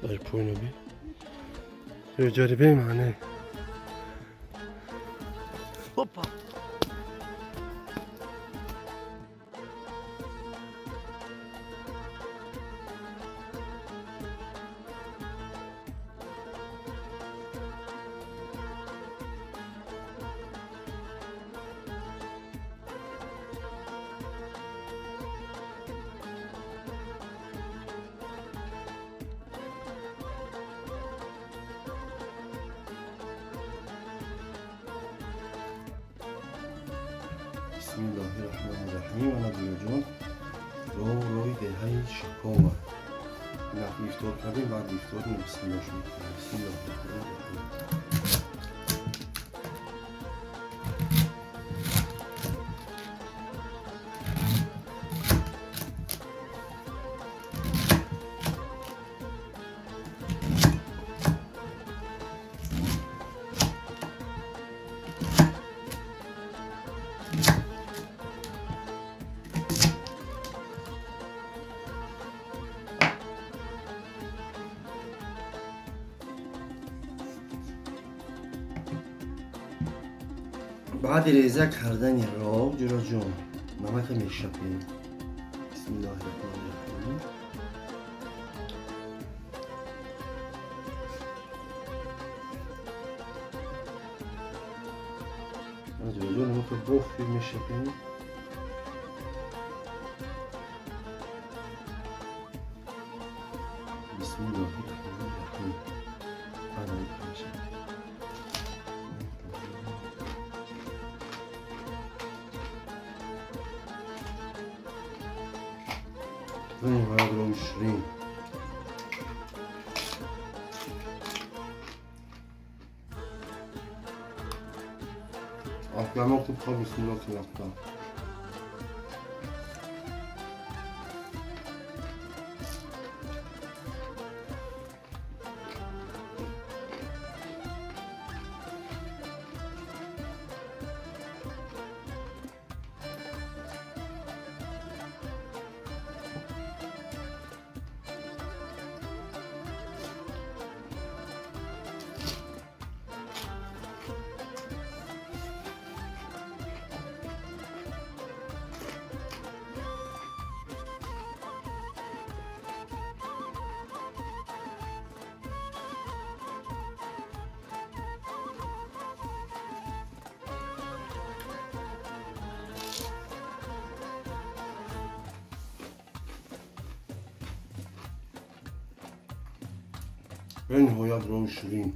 Дар поиноби ҷои бемаъне. Опа! Бисмиллоҳи-раҳмони-раҳим. Ана дуёҷон, роҳи деҳаи Шакова. Ифтор кардем, баъди ифтор бисмиллоҳ мекунем. Бисмиллоҳи-раҳмони-раҳим. Баъди реза кардани роб, ҷуроҷон, намака мешапем. Бисмиллоҳи-раҳмони-раҳим. Ҷуроҷон, намака бофи мешапем. Бисмиллоҳи-раҳмони-раҳим. Ана мешапем. Ширин. Афгано хуб хоб бисмиллоҳ рафта. Бениҳоят роҳи ширин.